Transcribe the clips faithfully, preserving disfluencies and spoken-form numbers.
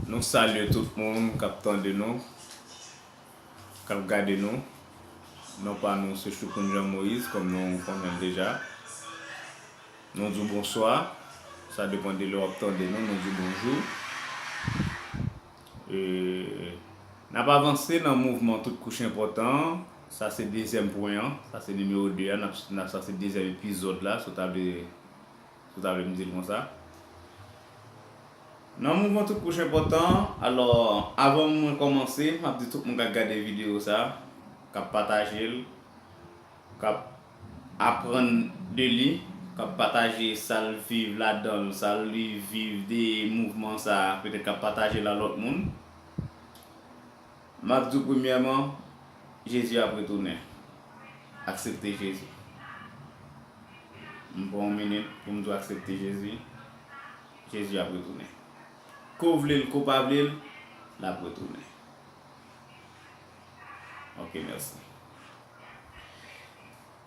Nou salye tout moun k ap tande nou, k ap gade nou. Non pa nou se Choukoun Jean Moïse, kòm nou konnen l deja. Nou di w bonswa, sa depann de lè w ap tande nou, nou di w bonjou. E, n ap avanse nan mouvman tout kouch enpòtan an. Sa se dezyèm pwen an, sa se nimewo de a, n ap, n ap, sa se dezyèm epizòd la, si w ta vle, si w ta vle m di l konsa. Nan mouvman tout kouch enpòtan an, alò, avan mwen kòmanse, m ap di tout moun k ap gade videyo sa, k ap pataje l, k ap aprann de li, k ap pataje sa l viv ladan l, sa li viv de mouvman sa a, petèt k ap pataje l a lòt moun. M ap di w premyèman, Jezi ap retounen. Aksepte Jezi. M pran yon minit pou m di w aksepte Jezi. Jezi ap retounen. Ke w vle l, ke w pa vle l, l ap retounen. Ok, mèsi.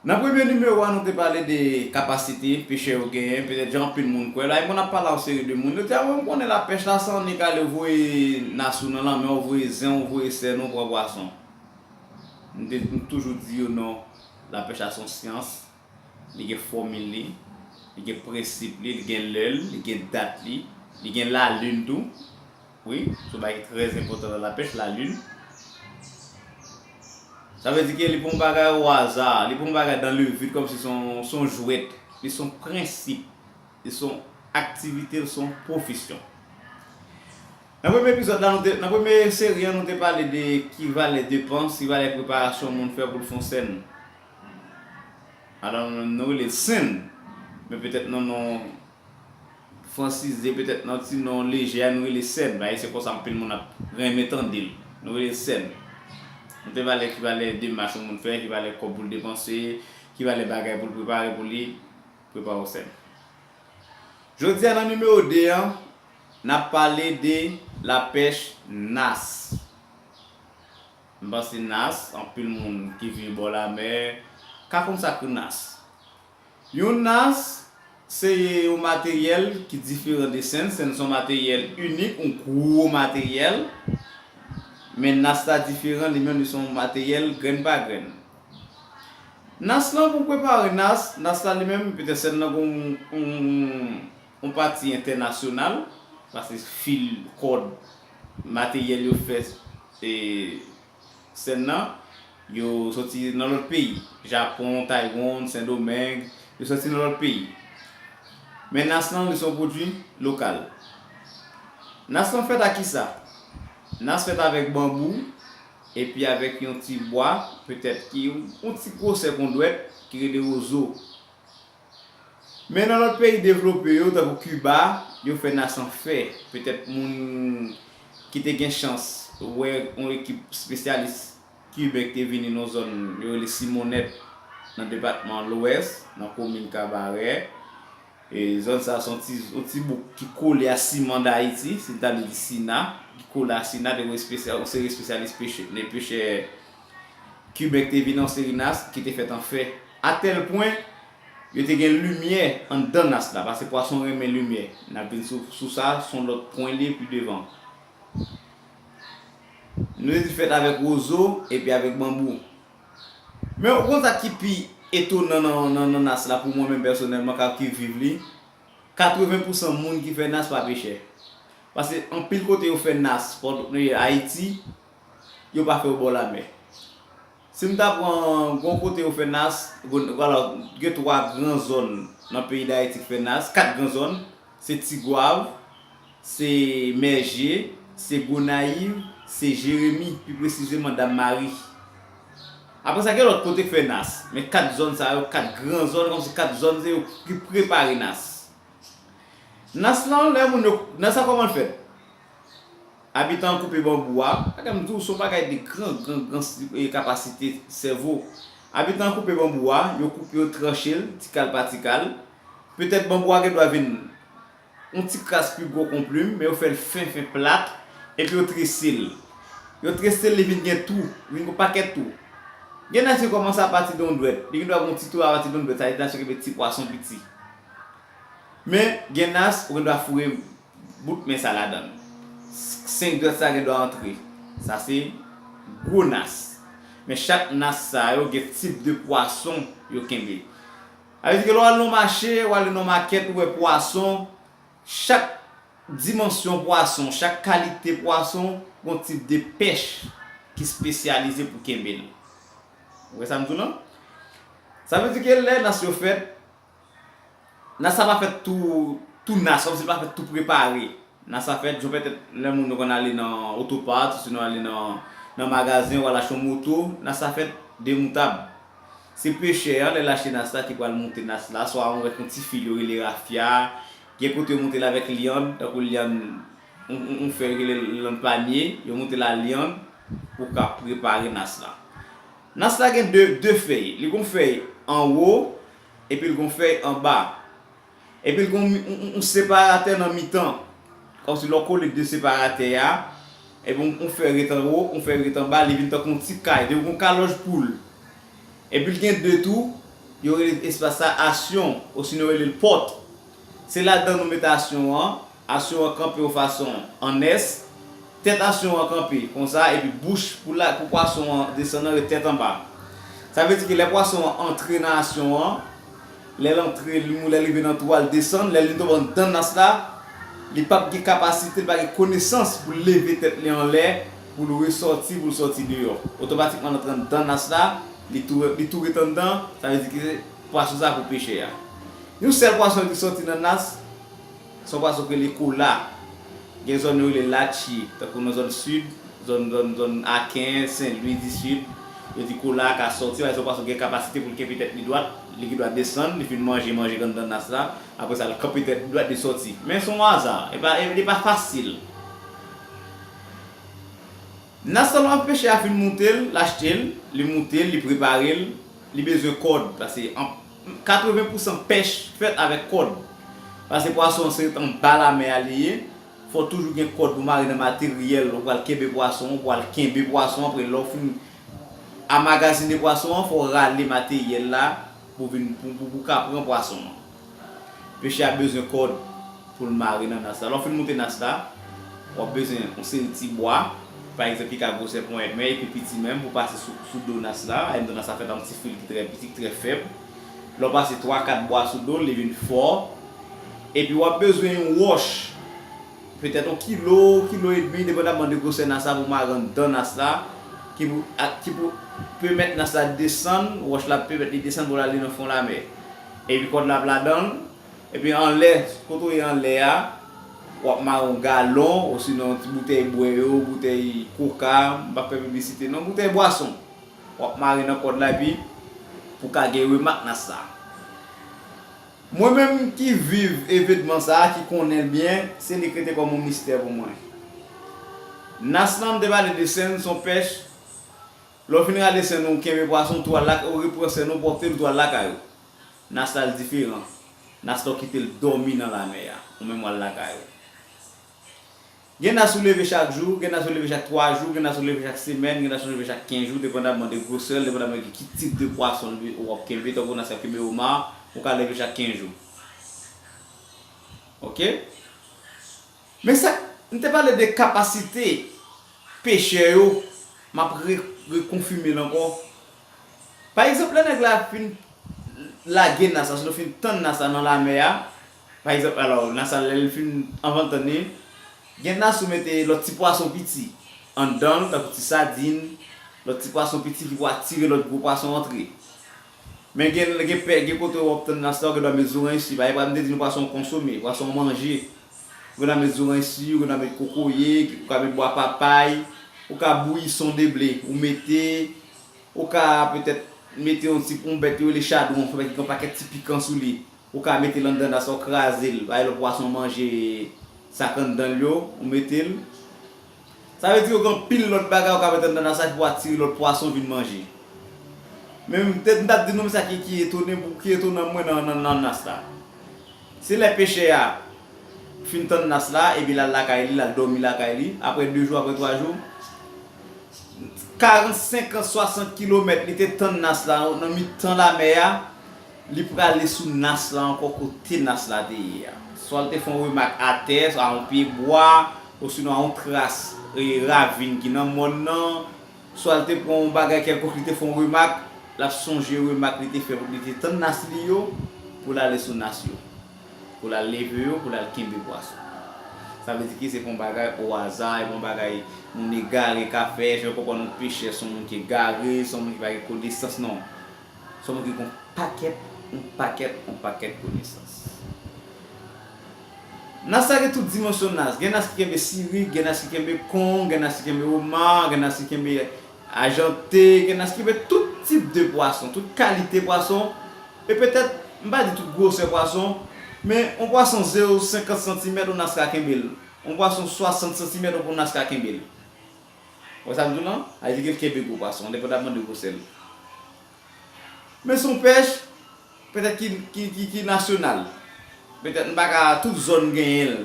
Nan premye nimewo a, nou te pale de kapasite peche yo genyen, petèt jan anpil moun kwè la. E moun ap pale a yon seri de moun. Yo di, "A, mwen, m konnen lapèch la, se annik ale, w voye nas ou nan lanmè, w voye zen, w voye sèn, w pran pwason." M te, m toujou di yo non, lapèch la se yon syans, li gen fòmil li, li gen prensip li, li gen lè l, li gen dat li, li gen lalin tou. Wi, se yon bagay ki trè enpòtan nan lapèch, lalin. Sa vle di ke li pa yon bagay o aza, li pa yon bagay dans le vide, kòmsi se yon, se yon jwèt. Li se yon prensip, li se yon aktivite, li se yon pwofesyon. Nan premye epizòd la, nou te, nan premye seri an, nou te pale de ki valè depans, ki valè preparasyon moun fè pou l fè yon sèn. Alò, nou rele l sèn, men petèt nan non fransize, petèt nan ti non lejè a, nou rele sèn. Bagay se konsa anpil moun ap renmen tande l. Nou rele l sèn. Nou te pale ki valè demach yon moun fè, ki valè kòb pou l depanse, ki valè bagay pou l prepare pou li prepare yon sèn. Jodi a, nan nimewo de an, n ap pale de lapèch nas. M panse nas, anpil moun ki viv bò lamè ka konn sa k nas. Yon nas, se yon materyèl ki diferan de sèn. Sèn se yon materyèl inik, yon gwo materyèl. Men nas la diferan, li menm li se yon materyèl grenn pa grenn. Nas lan, pou prepare nas, nas la li menm, petèt sèn nan gen yon, yon, yon pati entènasyonal, paske fil, kòd, materyèl yo fè, e, sèn nan, yo soti nan lòt peyi. Japon, Taiwan, Sendomeng, yo soti nan lòt peyi. Men nas lan, li se yon pwodui lokal. Nas lan fèt ak kisa? Nas fèt avèk banbou, epi avèk yon ti bwa, petèt ki yon, yon ti gwosè kon dwèt, ki rele wozo. Men nan lòt peyi devlope yo, tankou Kiba, yo fè nas an fè. Petèt moun ki te gen chans wè yon ekip espesyalis kiben ki te vini nan zòn yo rele Simonèt, nan depatman Lwès, nan komin Kabarè. E zòn sa a se yon ti, yon ti bouk ki kole a siman Dayiti, si n ta vle di Sina, ki kole a Sina, te gen yon espesyal, yon seri espesyalis peche, de pechè kiben ki te vini, yon seri nas ki te fèt an fè. Atèl pwen, yo te gen limyè anndan nas la, paske pwason renmen limyè. N ap vin sou, sou sa, se yon lòt pwen li pi devan. Nou te di fèt avèk wozo epi avèk banbou. Men ou konn sa ki pi etonan nan, nan, nan nas la pou mwen menm pèsonèlman, k ap ki viv li? Katreven pousan moun ki fè nas pa pechè. Paske anpil kote yo fè nas, Pòdpè, Ayiti, yo pa fè yo bò lamè. Si m ta pran yon kote yo fè nas, gon-, alò, gen twa gran zòn nan peyi Dayiti ki fè nas, kat gran zòn, se Tigwav, se Mèje, se Gonayiv, se Jeremi, pi presizeman Dam Mari. Apre sa, gen lòt kote k fè nas, men kat zòn sa yo, kat gran zòn, kòmsi kat zòn se yo ki prepare nas. Nas lan, lè moun yo, nas la kòman l fèt? Abitan an koupe banbou a, gade m di w, se yon bagay de gran, gran, gran, e, kapasite sèvo. Abitan an koupe banbou a, yo koupe, yo tranche l, ti kal pa ti kal. Petèt banbou a gen dwa vin yon ti kras pi gwo kon plim, men yo fè l fen, fen plat, epi yo trese l. Yo trese l, li vin gen twou, li vin gen yon pakèt twou. Gen nas yo kòmanse apati de yon dwèt, li gen dwa gen yon ti twou apati de yon dwèt, sa vle di nas yo kenbe ti pwason piti. Men, gen nas, ou gen dwa foure bout men sa ladan l. senk dwèt sa gen dwa antre. Sa se gwo nas. Men chak nas sa yo gen tip de pwason yo kenbe. Sa vle di ke lè w al nan mache, w al nan makèt, ou wè pwason, chak dimansyon pwason, chak kalite pwason, gon tip de pèch ki espesyalize pou kenbe l. Ou wè sa m di w lan? Sa vle di ke lè nas yo fèt, nas sa pa fèt tou, tou nas, kòmsi li pa fèt tou prepare. Nas sa fèt, jan petèt lè moun yo konn ale nan otopat, sinon ale nan, nan magazen, w al achte yon moto, nas sa fèt demoutab. Se pechè a, lè l achte nas la, ki pral moute nas la, swa yon wèk yon ti fil yo rele rafya, gen kote yo moute l avèk lyann, tankou lyann, yon, yon, yon fè yo rele lyann panye, yo moute l a lyann pou ka prepare nas la. Nas la gen de, de fèy, li gon fèy anwo, epi l gon fèy anba. Epi l gon yon, yon, yon separatè nan mitan. Kòmsi lè w kole de separatè a, epi yon, yon fèy ret anwo, yon fèy ret anba, li vin tankou yon ti kay, tankou yon kalòj poul. Epi l gen de tou, yo rele espas sa asyon, osinon yo rele l pòt. Se ladan nou mete asyon an, asyon an kanpe yon fason an S, tèt asyon an kanpe konsa, epi bouch pou la, pou pwason an desann nan ret tèt anba. Sa vle di ke lè pwason an antre nan asyon an, lè l antre, li mou, lè l rive nan twou a, l desann, lè li tonbe anndan nas la, li p ap gen kapasite, li pa gen konesans pou l leve tèt li anlè, pou l resòti, pou l sòti deyò. Otomatikman, l antre anndan nas la, li tou, li tou ret anndan, sa vle di ke pwason sa pou pechè a. Yon sèl pwason ki sòti nan nas, se yon pwason ki rele kola. Gen zòn yo rele latchi, tankou nan zòn sid, zòn, zòn, zòn Aken, Sen Lwi di Sid, yo di kola a ka sòti, paske se yon pwason ki gen kapasite pou l kenbe tèt li dwat, li gen dwa desann, li fin manje, manje anndan nas la, apre sa, l kanpe tèt li dwat, li sòti. Men se yon aza, e pa, e, li pa fasil. Nas lan, lè pechè a fin moute l, l achte l, li moute l, li prepare l, li bezwen kòd, paske an, katreven pousan pèch fèt avèk kòd. Paske pwason an se anba lamè a li ye, fò toujou gen kòd pou mare nan materyèl ou pral kenbe pwason an, ou pral kenbe pwason an, apre lè w fin amagazine pwason an, fò w rale materyèl la pou vin, pou, pou, pou ka pran pwason an. Pechè a bezwen kòd pou l mare nan nas la. Lè w fin moute nas la, w ap bezwen yon seri ti bwa, pa egzanp, ki ka gwosè ponyèt men, epi piti menm, pou pase sou, sou do nas la. Anndan nas la fèt ak yon ti fil ki trè piti, ki trè fèb. Lè w pase twa, kat bwa sou do l, li vin fò. Epi w ap bezwen yon wòch, petèt yon kilo, kilo edmi, depandamman de gwosè nas la, pou mare anndan nas la, ki pou, a, ki pou pèmèt nas la desann, wòch la pèmèt li desann pou l ale nan fon lamè. Epi kòd la ap ladan l, epi anlè, kote w ye anlè a, w ap mare yon galon, osinon yon ti boutèy bwè yo, boutèy koka, m p ap fè piblisite non, boutèy bwason. W ap mare nan kòd la, epi pou ka gen remak nan sa. Mwen menm ki viv evenman sa a, ki konnen l byen, se li k rete kòm yon mistè pou mwen. Nas lan, m te pale de sèn, se yon pèch. Lè w fin rale sèn ou, w kenbe pwason, ou tou al lakay, ou repran sèn ou, pòte l, ou tou al lakay ou. Nas la, l diferan. Nas la, w kite l dòmi nan lamè a. Ou menm w al lakay ou. Gen nas ou leve chak jou, gen nas ou leve chak twa jou, gen nas ou leve chak semèn, gen nas ou leve chak kenz jou, depandamman de gwosè l, depandamman de ki tip de pwason w ap kenbe, tankou nas k ap kenbe oma, ou ka leve chak kenz jou. Oke? Men sa, m te pale de kapasite pechè yo, m ap re, rekonfime l ankò. Pa egzanp, lè nèg la fin lage nas la, si nou fin tann nas la nan lamè a, pa egzanp, alò, nas la, lè l fin anvan l tann li, gen nas ou mete lòt ti pwason piti anndan l, tankou ti sadin, lòt ti pwason piti ki pou atire lòt gwo pwason antre. Men gen, gen pè, gen kote w ap tann nas la, ou gen dwa met zoranj si, pa egzanp, m te di nou pwason konsome, pwason manje. Ou gen dwa met zoranj si, ou gen dwa met kokoye, ou ka met bwa papay, ou ka bouyi son de ble, ou mete, ou ka petèt mete yon ti, yon bèt yo rele chadwon, yon bèt ki gen yon pakèt ti pikan sou li. Ou ka mete l anndan nas la, ou kraze l, bay lòt pwason manje sa k anndan l yo, ou mete l. Sa vle di yo gen anpil lòt bagay ou ka mete anndan nas la ki pou atire lòt pwason vin manje. Men m te, m t ap di nou sa ki, ki etone, ki etonan mwen nan, nan, nan nas la. Se lè pechè a fin tann nas la, epi l al lakay li, l al dòmi lakay li, apre de jou, apre twa jou, karant, senkant, swasant kilomèt li te tann nas la nan mitan lamè a, li prale sou nas la ankò kote nas la te ye a. Swa l te fè yon remak atè, swa yon pye bwa, Osinon a yon tras e ravin ki nan mòn nan, swa l te pran yon bagay kèlkonk, li te fè yon remak, l ap sonje remak li te fè, li te tann nas li yo, pou l ale sou nas yo, pou l al leve yo, pou l al kenbe pwason. Sa vle di ke se pa yon bagay o aza, e pa yon bagay moun egare ka fè, jan w konprann yon pechè, se yon moun ki egare, se yon moun ki pa gen konesans, non. Se yon moun ki gen yon pakèt, yon pakèt, yon pakèt konesans. Nas la gen tout dimansyon nas. Gen nas ki kenbe sirik, gen nas ki kenbe kong, gen nas ki kenbe oma, gen nas ki kenbe ajante, gen nas ki kenbe tout tip de pwason, tout kalite pwason. E petèt, m pa di tout gwosè pwason, men yon pwason zewo senkant santimèt, yon nas ka kenbe l. Yon pwason swasant santimèt, yon nas ka kenbe l. Ou wè sa m di w lan? Sa vle di ke l kenbe gwo pwason, endepandaman de gwosè l. Men se yon pèch, petèt ki, ki, ki, ki nasyonal. Petèt m pa ka, tout zòn genyen l.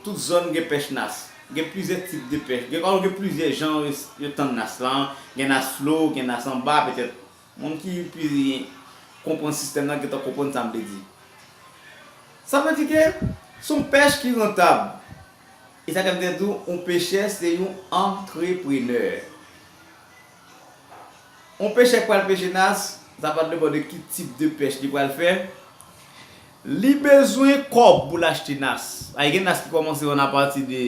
Tout zòn gen pèch nas. Gen plizyè tip de pèch. Gen, gen plizyè jan yo, yo tann nas lan. Gen nas flo, gen nas anba, petèt. Moun ki pi konprann sistèm nan gentan konprann sa m vle di. Sa vle di ke se yon pèch ki rantab. E sa k ap di tou, yon pechè se yon antreprenè. Yon pechè k pral peche nas, sa pa depann de ki tip de pèch li pral fè. Li bezwen kòb pou l achte nas. Ay, gen nas ki kòmanse vann apati de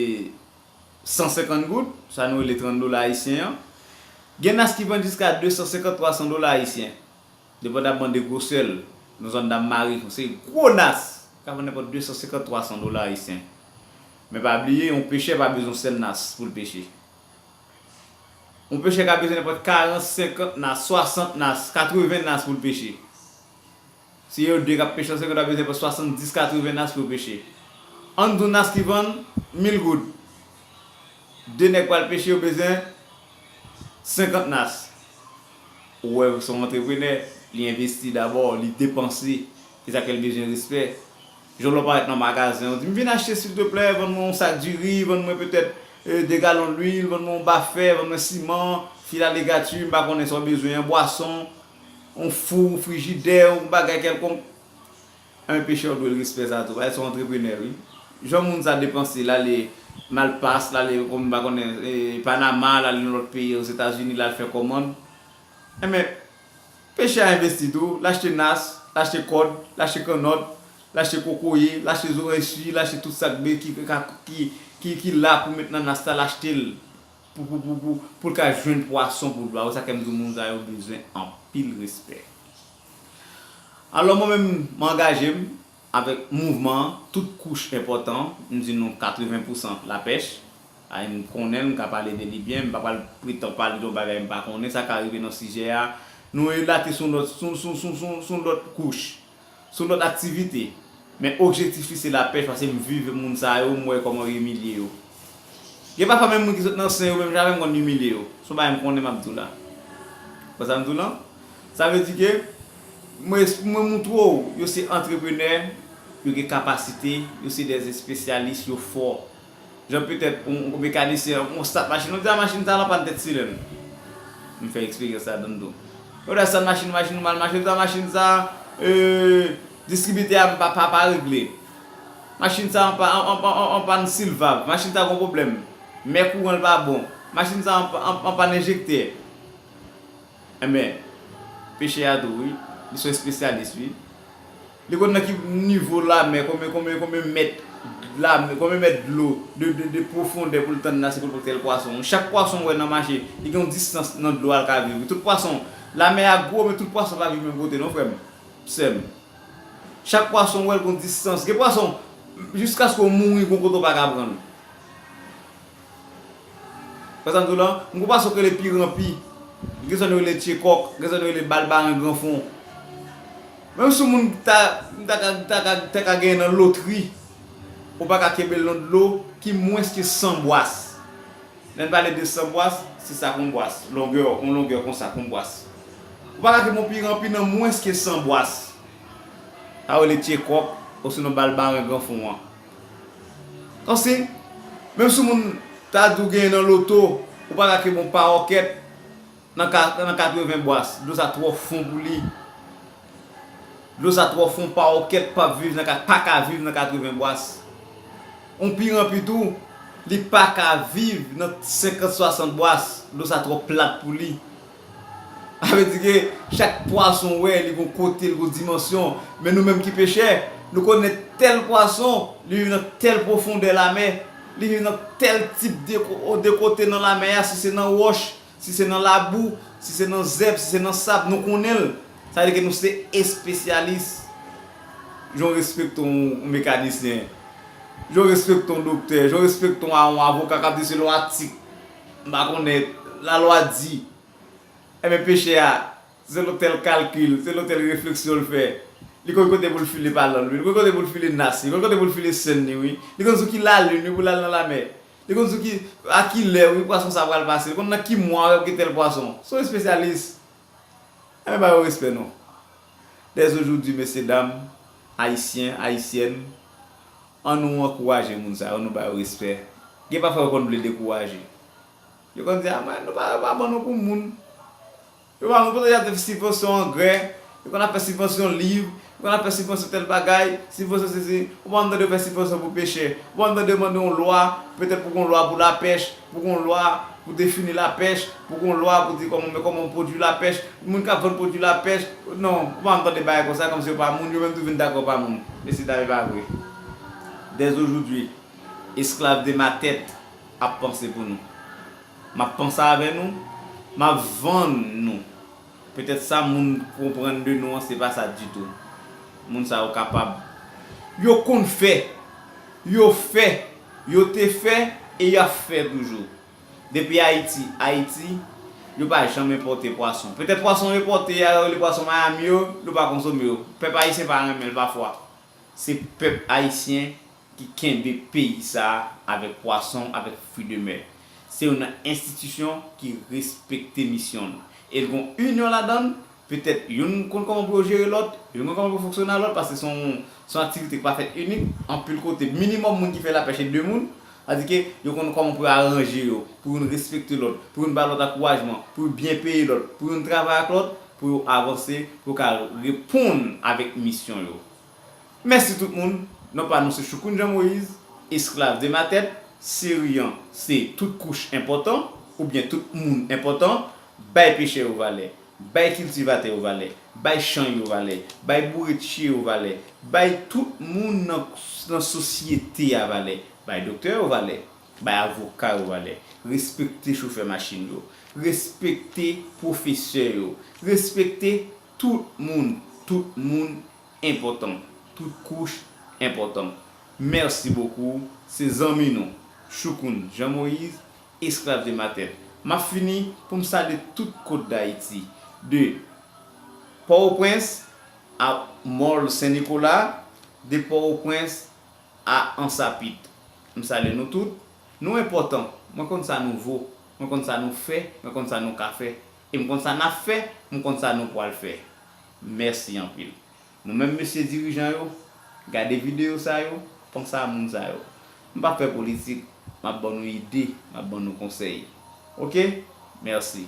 san senkant goud, sa nou rele trant dola ayisyen an. Gen nas ki vann jiska de san senkant, twa san dola ayisyen. Depandaman de gwosè l, nan zòn Dam Mari, se gwo nas, ka vann nenpòt de san senkant, twa san dola ayisyen. Men pa bliye, yon pechè pa bezwen sèl nas pou l peche. Yon pechè ka bezwen nenpòt karant, senkant nas, swasant nas, katreven nas pou l peche. Si yo de k ap peche ansanm, yo ta bezwen pran swasanndis, katreven nas pou yo peche. Ann di w nas ki vann mil goud. De nèg pral peche, yo bezwen senkant nas. Ou wè, se yon antreprenè, li envesti dabò, li depanse, se sa k fè l bezwen respè. Jan w parèt nan magazen, ou di, "M vin achte, silteplè, vann mwen yon sak diri, vann mwen petèt, eh, de galon lwil, vann mwen yon bafè, vann mwen siman, fil aligati, m pa konnen sa w bezwen an, bwason." Yon fou, yon frijidè, yon bagay kèlkonk, enben pechè w dwe l respè sa tou. Paske se yon antreprenè, wi. Jan moun sa depanse, l ale Malpas, l ale, kòm m pa konnen, e, Panama, l ale nan lòt peyi, Ozetazini, l al fè kòmann. Enben, pechè a envesti tou, l achte nas, l achte kòd, l achte kannòt, l achte kokoye, l achte zoranj si, l achte tout sa k be-, ki, ki, ki, ki, ki la pou met nan nas la, l achte l. Pou, pou, pou, pou, pou l ka jwenn pwason pou l ba yo. Sa k fè m di w moun sa yo bezwen anpil respè. Alò, mwen menm, m angaje m avèk mouvman an, tout kouch enpòtan, m di nou katreven pousan lapèch. Ay, m konnen l, m ka pale de li byen, m pa pral pretan pale de yon bagay m pa konnen, sa ka rive nan sijè a. Nou relate sou lòt, sou, sou, sou, sou, sou lòt kouch. Se yon lòt aktivite. Men objektif li se lapèch, paske m viv moun sa yo, m wè kòman yo imilye yo. Gen pafwa menm moun ki sot nan sen yo, menm jan avè m konn imilye yo. Se yon bagay m konnen m ap di w la. Konprann sa m di w lan? Sa vle di ke mwen, mwen moutre w, yo se antreprenè, yo gen kapasite, yo se dè espesyalis, yo fò. Jan petèt yon, yon mekanisyen, yon stat machin, yo di a machin sa lan pann tèt silenn. M fè eksperyans ladan tou. Yo di a stat machin, machin ou mal mache, yo di a machin sa, euh, distribitè a pa, pa, pa regle. Machin sa an pa, an, an, an, an pann silvav. Machin sa gon pwoblèm. Mè kouran l pa bon. Machin sa an, an, an pann enjektè. Enben, pechè a tou, wi, li se yon espesyalis, wi. Li konn nan ki nivo lamè, konbyen, konbyen, konbyen mèt lamè, konbyen mèt dlo, de, de, de pwofondè pou l tann nan, se pou l pran tèl pwason. Chak pwason w wè nan mache, li gen yon distans nan dlo a l ka viv. Tout pwason, lamè a gwo, men tout pwason pa viv menm kote, non, frè m, sè m. Chak pwason w wè l gen yon distans. Gen pwason, jiskaske w mouri, gon kote w pa ka pran l. Konprann sa m di w lan? M gon pwason k rele piranpi. Gen zòn yo rele tchekòk, gen zòn yo rele balbaren granfon. Menm si yon moun ta, ta ka, ta ka, ta ka genyen nan lotri, ou pa ka kenbe l nan dlo ki mwens ke san bwas. Lè n pale de san bwas, se sa k yon bwas. Longè, yon longè konsa k yon bwas. Ou pa ka kenbe yon piranpi nan mwens ke san bwas. Sa yo rele tchekòk, osinon balbaren granfon an. Konsi, menm si moun ta di w genyen nan loto, ou pa ka kenbe yon pawòkèt nan ka-, nan katreven bwas. Dlo sa twò fon pou li. Dlo sa twò fon, pawòkèt p ap viv nan ka-, pa ka viv nan katreven bwas. Yon piranpi tou, Li pa ka viv nan senkant, swasant bras, dlo sa twò plat pou li. Sa vle di ke chak pwason w wè, li gon kote, li gon dimansyon. Men nou menm ki pechè, nou konnen tèl pwason, li viv nan tèl pwofondè lamè, li viv nan tèl tip de, de kote nan lamè a, si se nan wòch, si se nan labou, si se nan zèb, si se nan sab, nou konnen l. Sa vle di ke nou se espesyalis. Jan w respekte yon mekanisyen, jan w respekte yon doktè, jan w respekte yon, yon avoka k ap di selon atik, m pa konnen, lalwa di. Enben, pechè a, selon tèl kalkil, selon tèl refleksyon l fè, li konn kote pou l file Palan l, wi. Li konn kote pou l file Nas, li konn kote pou l file Sèn li, wi. Li konn sou ki lalin, wi, pou l al nan lamè. Li konn sou ki, a ki lè, wi, pwason sa pral pase. Li konn nan ki mwa y ap gen tèl pwason. Se yon espesyalis. Enben, ba yo respè, non. Dèzojoudi, mesyedam, ayisyen, ayisyèn, ann nou ankouraje moun sa yo, ann nou ba yo respè. Gen pafwa yo konn vle dekouraje. Yo konn di, a, mwen, nou pa, yo pa ban nou pou moun. Yo pa ban nou, poutèt y ap fè sibvansyon angrè, yo konn ap fè sibvansyon liv, yo konn ap fè sibvansyon tèl bagay, sibvansyon sesi. Ou pa janm tande yo fè sibvansyon pou pechè. Ou pa janm tande yo mande yon lwa, petèt pou gon lwa pou lapèch, pou gon lwa pou defini lapèch, pou gon lwa pou di kòman, men kòman w pwodui lapèch, moun k ap vann pwodui lapèch. Non, ou pa janm tande bagay konsa, kòmsi yo pa moun, yo menm tou vin dakò pa moun. Mesye dam, e pa vre. Dèzojoudi, esklav de ma tèt ap panse pou nou. M ap panse avè nou, m ap vann nou. Petèt sa moun konprann de nou an, se pa sa ditou. Moun sa yo kapab. Yo konn fè. Yo fè. Yo te fè e y ap fè toujou. Depi Ayiti, Ayiti, yo pa janm enpòte pwason. Petèt pwason yo enpòte a, yo rele pwason Miami yo, nou pa konsome yo. Pèp ayisyen pa renmen l pafwa. Se pèp ayisyen ki kenbe peyi sa a avèk pwason, avèk fwi de mè. Se youn nan enstitisyon ki respekte misyon l. E l gon inyon ladan l, petèt youn konn kòman pou yo jere lòt, youn konn kòman pou yo fonksyone a lòt, paske se yon, se yon aktivite ki pa fèt inik. Anpil kote, minimòm moun ki fè lapèch se de moun. Sa di ke yo konn kòman pou yo aranje yo, pou youn respekte lòt, pou youn ba lòt ankourajman, pou yo byen peye lòt, pou youn travay ak lòt, pou yo avanse, pou yo ka reponn avèk misyon yo. Mèsi tout moun. Non pa nou se Choukoun Jean Moïse, esklav de ma tèt, seri an se tout kouch enpòtan, oubyen tout moun enpòtan, bay pechè yo valè, bay kiltivatè yo valè, bay chan yo valè, bay bouretye yo valè, bay tout moun nan, nan sosyete a valè, bay doktè yo valè, bay avoka yo valè, respekte chofè machin yo, respekte pwofesè yo, respekte tout moun, tout moun enpòtan. Tout kouch enpòtan. Mèsi bokou. Se zanmi nou, Choukoun Jean Moïse, esklav de ma tèt. M ap fini pou m salye tout kot Dayiti. De Pòtoprens a Mòl Sen Nikola, de Pòtoprens a Ansapit. M salye nou tout. Nou enpòtan. Mwen konn sa nou vo. Mwen konn sa nou fè. Mwen konn sa nou ka fè. E m konn sa n ap fè. M konn sa nou pral fè. Mèsi anpil. Nou menm mesye dirijan yo, gade videyo sa yo, panse a moun sa yo. M p ap fè politik, m ap ban nou ide, m ap ban nou konsèy. Oke? Mèsi.